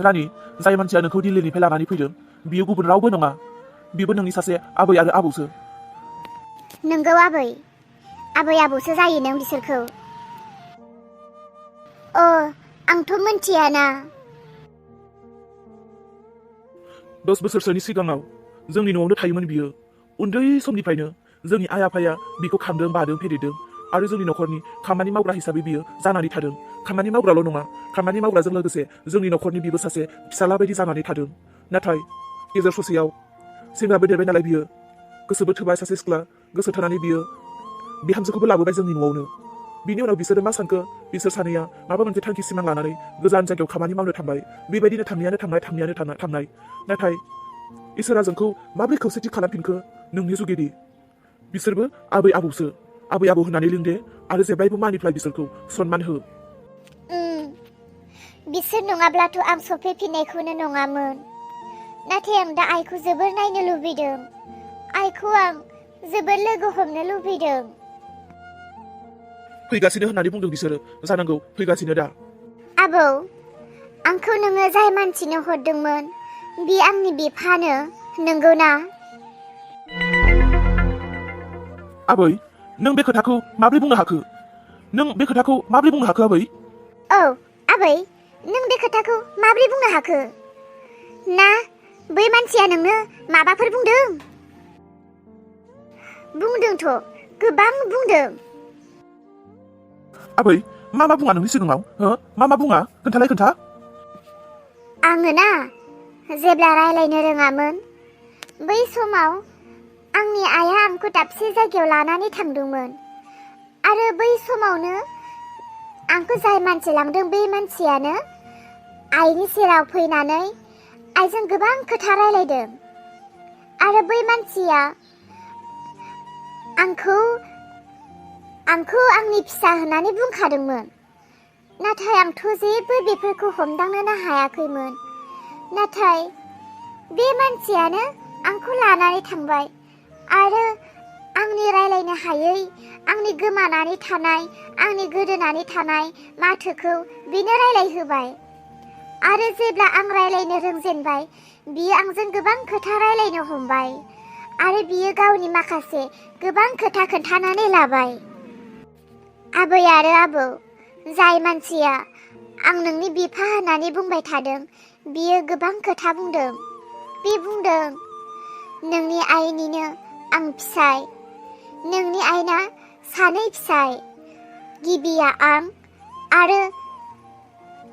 रानि, जाय मानसिया नोंखौ दिल्लीनिफ्राय लानानै फैदों बियो गुबुन रावबो नङा, बिबो नोंनि सासे आबै आरो आबौसो। नोंगौ आबै आबौसो जायो नों बिसोरखौ। आंथ' मोनथियाना। 10 बोसोरसोनि सिगाङाव जोंनि न'आवनो थायोमोन बियो। उन्दै समनिफ्रायनो जोंनि आइ आफाया बिखौ खांदों बादों फेदेरदों आरो जोंनि न'खरनि खामानि मावग्रा हिसाबै बियो जानानै थादों। खामानि मावग्राल' नङा, खामानि मावग्राजों लोगोसे जोंनि न'खरनि बिबो सासे फिसाला बायदि जानानै थादों। नाथाय गेजेर ससेयाव सेंग्राबो देरबाय नालाय बियो, गोसोबो थोबाय सासे सिख्ला, गोसो थोनानै बियो बिहामजोखौबो लाबोबाय जोंनि न'आवनो। बिनि उनाव बिसोरो मा सानखो, बिसोर सानैया माबा मोनसे थांखि सिमां लानानै गोजान जायगायाव खामानि मावनो थांबाय। बेबायदिनो थांनायानो थांनाय। नाथाय इसोरा जोंखौ माबोरै खौसेथि खालामफिनखो नोंनि जुगिदि। बिसोरबो आबै आबौ होननानै लिं दे आरो जेब्लायबो मानिफ्लाय बिसोरखौ सनमान हो। बिसोर नङाब्लाथ' आं सफैफिननायखौनो नङामोन। नाथाय आं दा आइखौ जोबोर नायनो लुबैदों। आइखौ आं जोबोर लोगो हमनो लुबैदों। फैगासिनो होननानै बुंदों बिसोरो, जानांगौ फैगासिनो दा। आबौ, आंखौ नोङो जाय मानसिनो हरदोंमोन बि आंनि बिफानो, नंगौना? आबै, नों बे खोथाखौ माबोरै बुंनो हाखो? आबै? औ आबै, नों बे खोथाखौ माबोरै बुंनो हाखो? ना बै मानसिया नोंनो माबाफोर बुंदों? बुंदोंथ', गोबां बुंदों। आबै, मा बुङा नोंनि सिगाङाव? मा बुङा? खोन्था। आङो ना, जेब्ला रायलायनो रोङामोन बै समाव आंनि आइया आंखौ दाबसे जायगायाव लानानै थांदोंमोन आरो बै समावनो आंखौ जाय मानसि लांदों बे मानसियानो आइनि सेराव फैनानै आइजों गोबां खोथा रायलायदों आरो बै मानसिया आंखौ आंनि फिसा होननानै बुंखादोंमोन। नाथाय आंथ' जेबो बेफोरखौ हमदांनो हायाखैमोन। नाथाय बे मानसियानो आंखौ लानानै थांबाय आरो आंनि रायलायनो हायै, आंनि गोमानानै थानाय, आंनि गोदोनानै थानाय माथोखौ बिनो रायलायहोबाय। आरो जेब्ला आं रायलायनो रोंजेनबाय, बियो आंजों गोबां खोथा रायलायनो हमबाय आरो बियो गावनि माखासे गोबां खोथा खोन्थानानै लाबाय। आबै आरो आबौ, जाय मानसिया आं नोंनि बिफा होननानै बुंबाय थादों बियो गोबां खोथा बुंदों। बे बुंदों, नोंनि आइनिनो आं फिसाय, नोंनि आइना 2 फिसाय, गिबिया आं आरो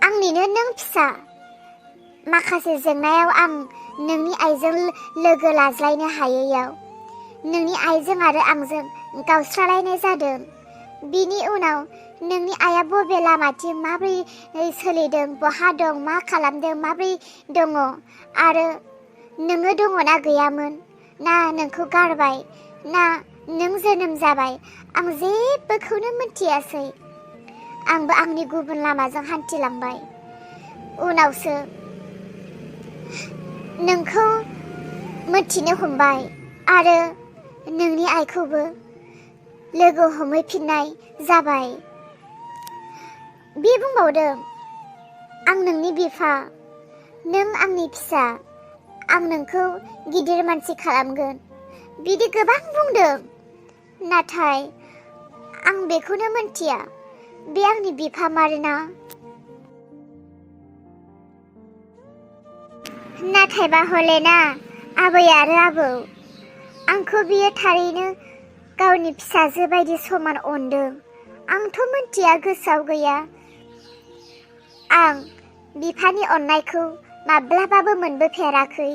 आंनिनो नों फिसा। माखासे जेंनायाव आं नोंनि आइजों लोगो लाज्लायनो हायैयाव नोंनि आइजों आरो आंजों गावस्रालायनाय जादों। बिनि उनाव नोंनि आइया बबे लामाथिं माबोरै सोलिदों, बहा दं, मा खालामदों, माबोरै दङ आरो नोङो दङना गैयामोन, ना नोंखौ गारबाय, ना नों जोनोम जाबाय, आं जेबोखौनो मिथियासै। आंबो आंनि गुबुन लामाजों हान्थिलांबाय। उनावसो नोंखौ मिथिनो हमबाय आरो नोंनि आइखौबो लोगो हमहैफिननाय जाबाय। बे बुंबावदों, आं नोंनि बिफा, नों आंनि फिसा, आं नोंखौ गिदिर मानसि खालामगोन, बिदि गोबां बुंदों। नाथाय आं बेखौनो मिथिया बे आंनि बिफा मारना। नाथायबा हले ना आबै आरो आबौ, आंखौ बियो थारैनो गावनि फिसाजो बायदि समान अनदों। आंथ' मिथिया, गोसोआव गैया। आं बिफानि अननायखौ माब्लाबाबो मोनबोफेराखै।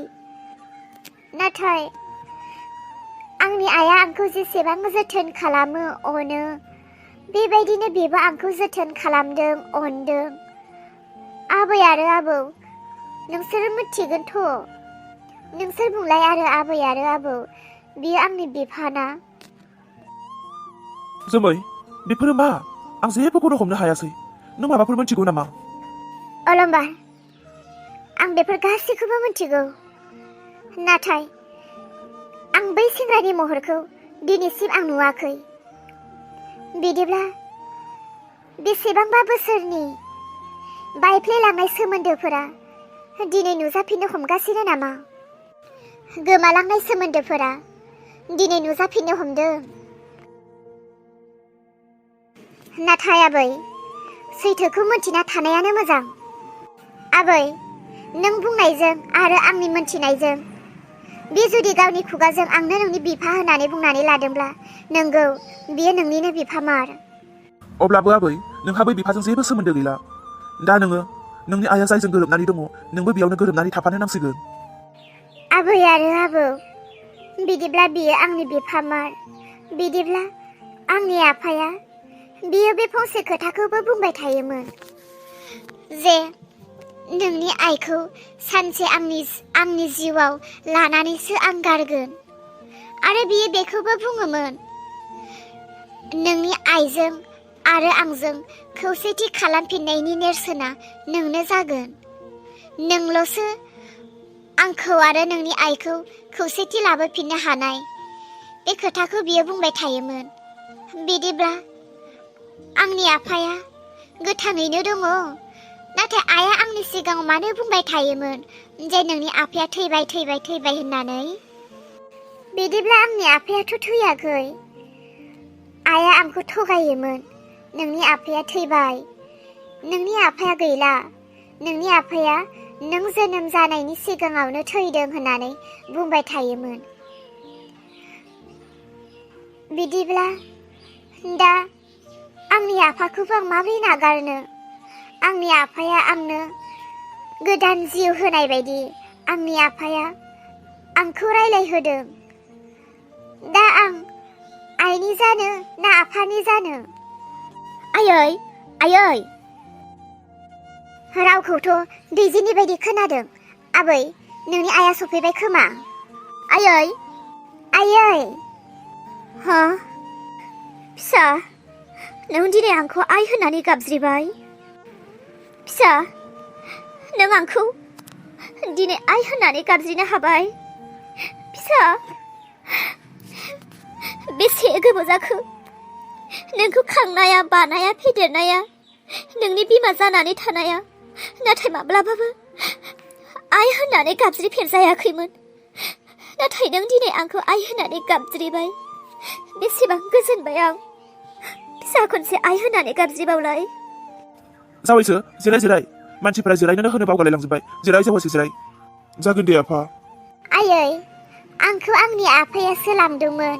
नाथाय आंनि आइया आंखौ जेसेबां जोथोन खालामो, अनो, बेबायदिनो बेबो आंखौ जोथोन खालामदों, अनदों। आबै आरो आबौ, नोंसोर मिथिगोनथ'। नोंसोर बुंलाय आरो आबै आरो आबौ, बियो आंनि बिफाना? जोमै, बेफोरो मा? आं जेबोखौनो हमनो हायासै। नों माबाफोर मिथिगौ नामा? अलम्बार, आं बेफोर गासैखौबो मिथिगौ। नाथाय आं बै सेंग्रानि महरखौ दिनैसिम आं नुवाखै। बिदिब्ला बेसेबांबा बोसोरनि बायफ्लेलांनाय सोमोन्दोफोरा दिनै नुजाफिननो हमगासिनो नामा? गोमालांनाय सोमोन्दोफोरा दिनै नुजाफिननो हमदों। नाथाय आबै, सैथोखौ मोनथिना थानायानो मोजां। आबै, नों बुंनायजों आरो आंनि मोनथिनायजों बे जुदि गावनि खुगाजों आंनो नोंनि बिफा होननानै बुंनानै लादोंब्ला नंगौ, बियो नोंनिनो बिफामार। अब्लाबो आबै, नोंहा बै बिफाजों जेबो सोमोन्दो गैला। दा नोङो नोंनि आइया जायजों गोरोबनानै दङ, नोंबो बेयावनो गोरोबनानै थाफानो नांसिगोन। आबै आरो आबौ, बिदिब्ला बियो आंनि बिफामार, बिदिब्ला आंनि आफाया बियो बे फंसे खोथाखौबो बुंबाय थायोमोन जे नोंनि आइखौ सानसे आंनि जिउआव लानानैसो आं गारगोन। आरो बियो बेखौबो बुङोमोन, नोंनि आइजों आरो आंजों खौसेथि खालामफिननायनि नेरसोना नोंनो जागोन। नोंल'सो आंखौ आरो नोंनि आइखौ खौसेथि लाबोफिननो हानाय। बे खोथाखौ बियो बुंबाय थायोमोन। बिदिब्ला आंनि आफाया गोथाङैनो दङ, नाथाय आइया आंनि सिगाङाव मानो बुंबाय थायोमोन जे नोंनि आफाया थैबाय थैबाय थैबाय होननानै? बिदिब्ला आंनि आफायाथ' थैयाखै। आइया आंखौ थगायोमोन, नोंनि आफाया थैबाय, नोंनि आफाया गैला, नोंनि आफाया नों जोनोम जानायनि सिगाङावनो थैदों होननानै बुंबाय थायोमोन। बिदिब्ला दा आंनि आफाखौबो आं माबोरै नागारनो? आंनि आफाया आंनो गोदान जिउ होनाय बायदि आंनि आफाया आंखौ रायलायहोदों। दा आं आइनि जानो ना आफानि जानो? आयै, आयै! रावखौथ' दैजिनि बायदि खोनादों। आबै, नोंनि आइया सफैबाय खोमा। आयै, आयै! हा? फिसा, नों दिनै आंखौ आइ होननानै गाबज्रिबाय? फिसा, नों आंखौ दिनै आइ होननानै गाबज्रिनो हाबाय? फिसा, बेसे गोबाव जाखो नोंखौ खांनाया, बानाया, फेदेरनाया, नोंनि बिमा जानानै थानाया, नाथाय माब्लाबाबो आइ होननानै गाबज्रिफेरजायाखैमोन। नाथाय नों दिनै आंखौ आइ होननानै गाबज्रिबाय। बेसेबां गोजोनबाय आं। फिसा, खनसे आइ होननानै गाबज्रिबावलाय। जावैसो, जिराय जिराय। मानसिफोरा जिरायनोनो होनो बावगारलायलांजोब्बाय। जिराय जावैसो, जिराय। जागोन दे आफा। आयै, आंखौ आंनि आफायासो लांदोंमोन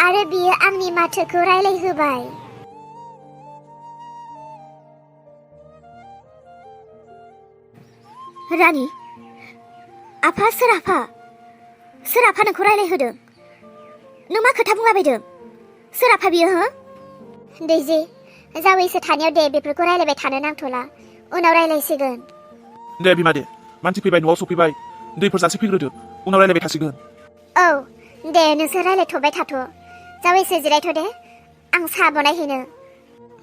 आरो बियो आंनि माथोखौ रायलायहोबाय। रानि, आफा सोर आफा? सोर आफा नोंखौ रायलायहोदों? नों मा खोथा बुंलाबायदों? सोर आफा बियो, हो? दैजि, जावैसो थानायाव दे बेफोरखौ रायलायबाय थानो नांथ'ला, उनाव रायलायसिगोन। दे बिमा दे, मानसि फैबाय, न'आव सफैबाय, दैफोर जासे फैग्रोदो, उनाव रायलायबाय थासिगोन। औ, दे नोंसोर रायलायथ'बाय थाथ'। जावैसो जिरायथ' दे, आं साहा बनायहैनो।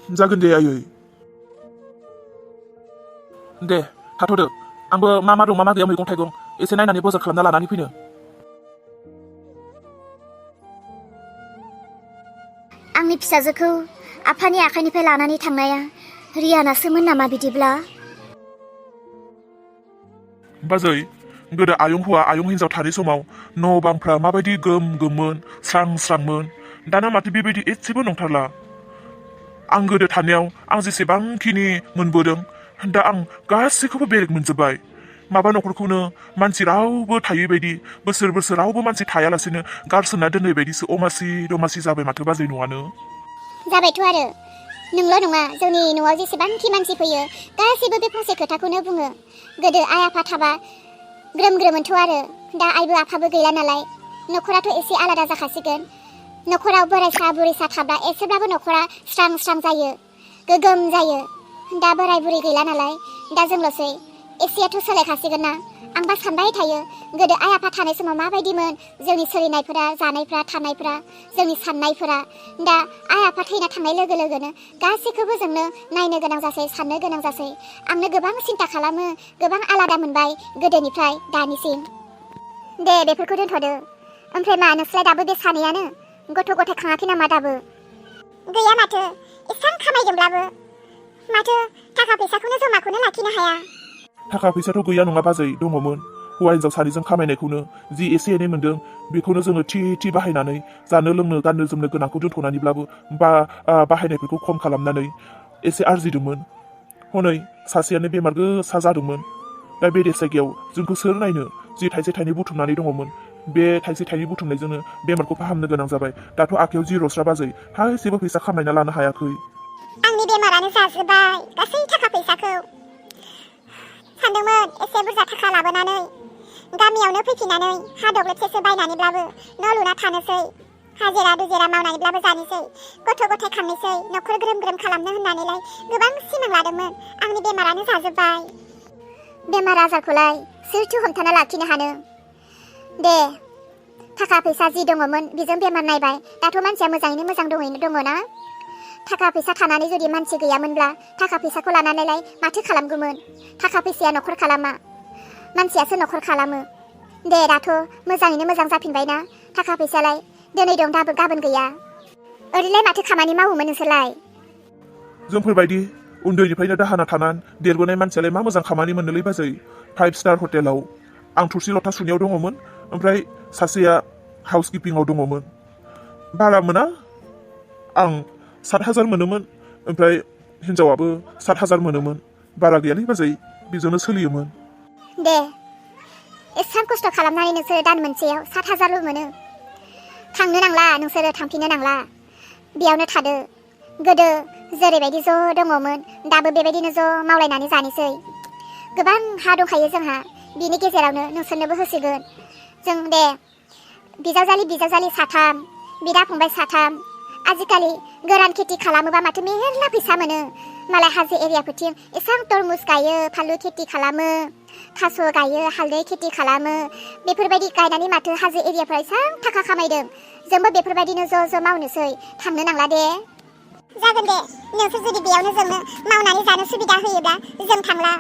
जागोन दे आयै। दे थाथ'दो, आंबो मा मा दं मा मा गैया मैगं थाइगं एसे नायनानै बजार खालामना लानानै फैनो। आंनि फिसाजोखौ आफानि आखाइनिफ्राय लानानै थांनाया रियानासोमोन नामा बिदिब्ला? बाजै, गोदो आयं हौवा आयं हिनजाव थानाय समाव न' बांफ्रा माबायदि गोम गोममोन, स्रां स्रांमोन। दाना माथो बेबायदि एसेबो नंथारला। आं गोदो थानायाव आं जेसेबांखिनि मोनबोदों, दा आं गासैखौबो बेलेग मोनजोब्बाय। माबा न'खरखौनो मानसि रावबो थायै बायदि, बोसोर बोसोर रावबो मानसि थायालासेनो गारसोना दोननाय बायदिसो अमासि दमासि जाबाय माथो बाजै न'आनो। जाबायथ' आरो। नोंल' नङा, जोंनि न'आव जेसेबांखि मानसि फैयो गासैबो बे फंसे खोथाखौनो बुङो। गोदो आइ आफा थाबा ग्रोम ग्रोमोनथ' आरो, दा आइबो आफाबो गैला नालाय न'खराथ' एसे आलादा जाखासिगोन। न'खराव बोरायसा बुरैसा थाब्ला एसेब्लाबो न'खरा स्रां स्रां जायो, गोगोम जायो। दा बोराय बुरै गैला नालाय, दा जोंल'सै, एसेयाथ' सोलायखासिगोन ना। आंबा सानबाय थायो, गोदो आइ आफा थानाय समाव माबायदिमोन जोंनि सोलिनायफोरा, जानायफ्रा, थानायफ्रा, जोंनि साननायफोरा। दा आइ आफा थैना थांनाय लोगो लोगोनो गासैखौबो जोंनो नायनो गोनां जासै, साननो गोनां जासै। आंनो गोबां सिन्था खालामो, गोबां आलादा मोनबाय गोदोनिफ्राय दानिसिम। दे बेफोरखौ दोनथ'दो। ओमफ्राय मा, नोंस्रालाय दाबो बे सानैयानो? गथ' गथाय खाङाखै नामा दाबो? गैया माथो, एसां खामायदोंब्लाबो माथो थाखा फैसाखौनो जमाखौनो लाखिनो हाया। थाखा फैसाथ' गैया नङा बाजै दङमोन। हौवा हिन्जाव सानैजों खामायनायखौनो जि एसे एनै मोन्दों बेखौनो जोङो थि बाहायनानै जानो लोंनो गाननो जोमनो गोनांखौ दोनथ'नानैब्लाबो बाहायनायफोरखौ खम खालामनानै एसे आरजिदोंमोन। हनै सासेयानो बेमार गोसा जादोंमोन। दा बे जायगायाव जोंखौ सोर नायनो जि थाइसे थाइनै बुथुमनानै दङमोन बे थाइसे थाइनै बुथुमनायजोंनो बेमारखौ फाहामनो गोनां जाबाय। दाथ' आखायाव जिर'स्रा बाजै थाइसेबो फैसा खामायना लानो हायाखै। आंनि बेमारानो जाजोब्बाय गासै थाखा फैसाखौ। सानदोंमोन एसे बुरजा थाखा लाबोनानै गामियावनो फैफिननानै हा दब्लायसेसो बायनानैब्लाबो न' लुना थानोसै, हाजिरा दुजिरा मावनानैब्लाबो जानोसै, गथ' गथाय खांनोसै, न'खर ग्रोम ग्रोम खालामनो होननानैलाय गोबां सिमां लादोंमोन। आंनि बेमारानो जाजोब्बाय। बेमार आजारखौलाय सोरथो हमथाना लाखिनो हानो? दे थाखा फैसा जि दङमोन बेजों बेमार नायबाय। दाथ' मानसिया मोजाङैनो मोजां दङ ना? थाखा फैसा थानानै जुदि मानसि गैयामोनब्ला थाखा फैसाखौ लानानैलाय माथो खालामगौमोन? थाखा फैसाया न'खर खालामा, मानसियासो न'खर खालामो। दे दाथ' मोजाङैनो मोजां जाफिनबायना? थाखा फैसालाय दिनै दं गाबोन गैया। ओरैलाय माथो खामानि मावोमोन नोंसोरलाय? जोंफोरबायदि उन्दैनिफ्रायनो दाहोना थानानै देरबोनाय मानसियालाय मा मोजां खामानि मोननोलै बाजै। 5 स्टार हटेलाव आं थोरसि लथा सुनायाव दङमोन, ओमफ्राय सासेया हाउस किपिंआव दङमोन। बारा मोना, आं 7,000 मोनोमोन, ओमफ्राय हिन्जावाबो 7,000 मोनोमोन। बारा गैयालै बाजै, बेजोंनो सोलियोमोन। दे एसेबां खस्थ' खालामनानै नोंसोरो दान मोनसेयाव 7,000ल' मोनो। थांनो नांला, नोंसोरो थांफिननो नांला, बेयावनो थादो। गोदो जेरैबायदि ज' दङमोन दाबो बेबायदिनो ज' मावलायनानै जानोसै। गोबां हा दंखायो जोंहा, बिनि गेजेरावनो नोंसोरनोबो होसिगोन जों। दे बिजावजालि 3, बिदा फंबाय 3। आजिखालि गोरान खेथि खालामोबा माथो मेरला फैसा मोनो। मालाय हाजो एरियाफोरथिं एसां तरमुज गायो, फानलु खेथि खालामो, थास' गायो, हालदै खेथि खालामो। बेफोरबायदि गायनानै माथो हाजो एरियाफ्राव एसां थाखा खामायदों। जोंबो बेफोरबायदिनो ज' मावनोसै। थांनो नांला दे। जागोन दे, नोंसोर जुदि बेयावनो जोंनो मावनानै जानो सुबिदा होयोब्ला जों थांला।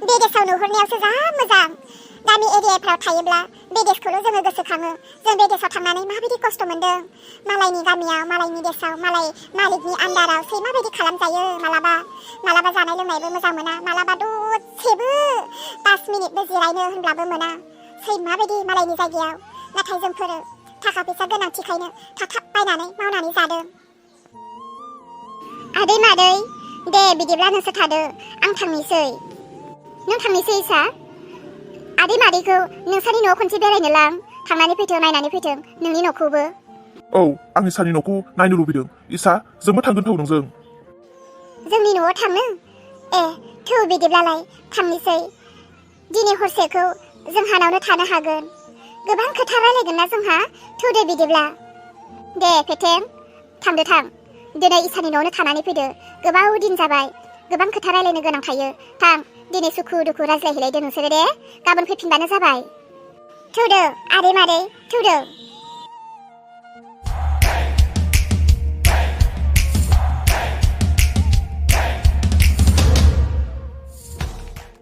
बे देशआव नुहुरनायावसो जा मोजां। गामि एरियाफ्राव थायोब्ला बे देशखौल' जोङो गोसोखाङो। जों बे देशआव थांनानै माबायदि खस्थ' मोन्दों। मालायनि गामियाव, मालायनि देशआव, मालिकनि आन्दाराव सैमा बायदि खालामजायो। मालाबा जानाय लोंनायबो मोजां मोना, मालाबा दसेबो 5 मिनिटबो जिरायनो होनब्लाबो मोना। सैमा बायदि मालायनि जायगायाव। नाथाय जोंफोरो थाखा फैसा गोनांथिखायनो बायनानै मावनानै जादों। आदै मादै दे बिदिब्ला नोंसोर थादो, आं थांनोसै। नों थांनोसै इसा? आदै मादैखौ नोंसानि न'आव खनसे बेरायनो लां। थांनानै फैथों, नायनानै फैथों नोंनि न'खौबो। औ, आं इसानि न'खौ नायनो लुबैदों। इसा जोंबो थांगोन थौ नोंजों। जोंनि न'आव थांनो? थौ बिदिब्लालाय थांनोसै। दिनै हरसेखौ जोंहानावनो थानो हागोन। गोबां खोथा रायलायगोन ना जोंहा। थौ दे बिदिब्ला। दे फेथें थां। दिनै इसानि न'आवनो थानानै फैदो। गोबाव दिन जाबाय, गोबां खोथा रायलायनो गोनां थायो। थां, दिनै सुखु दुखु रायज्लायहैलायदो नोंसोरो दे। गाबोन फैफिनबानो जाबाय। थौदो आदै मादै, थौदो।